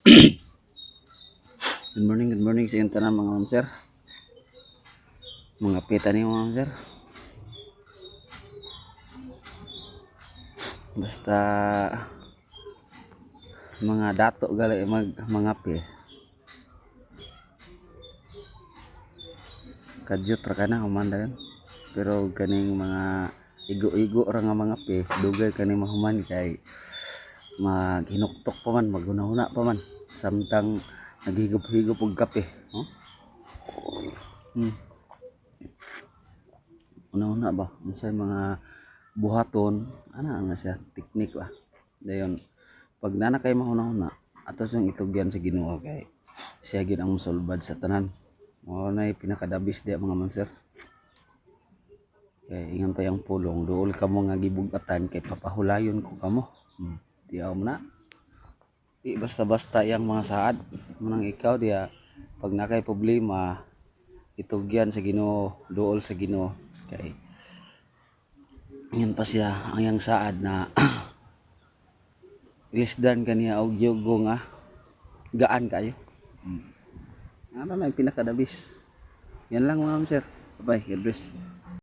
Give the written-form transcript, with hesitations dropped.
Good morning sa inyong tanan, mga ma'am sir. Mga pita niyo, mga ma'am sir. Basta mga dato gali mag mga pi. Kadyot ra ka na human dayon. Pero kaning mga igo-igo ra nga mga pi, dugay kani mahuman kay maghinuktok pa man, maghuna-huna pa man samtang naghigop-higop og kape, oh? Una-una ba unsay mga buhaton ana nga siya teknik ba. Dayon pag nana kay mahuna-huna, ato siyang itugyan sa Ginoo kay siya gyud ang mosulbad sa tanan. Mao na pinakadabis diya, mga ma'am sir, kay ingon pa yang pulong, "Duol kamo nga gibug-atan kay papahulayon ko kamo." Tiyaw mo na di basta-basta yang mga saad. Munang ikaw diya, pag nakay problema, itugyan sa Ginoo, duol sa Ginoo kay ingon pa siya ang iyang saad na ilisdan kaniya og yugo nga gaan kayo. Ano na yung pinakadabis yan lang, mga ma'am sir. Bye, God bless.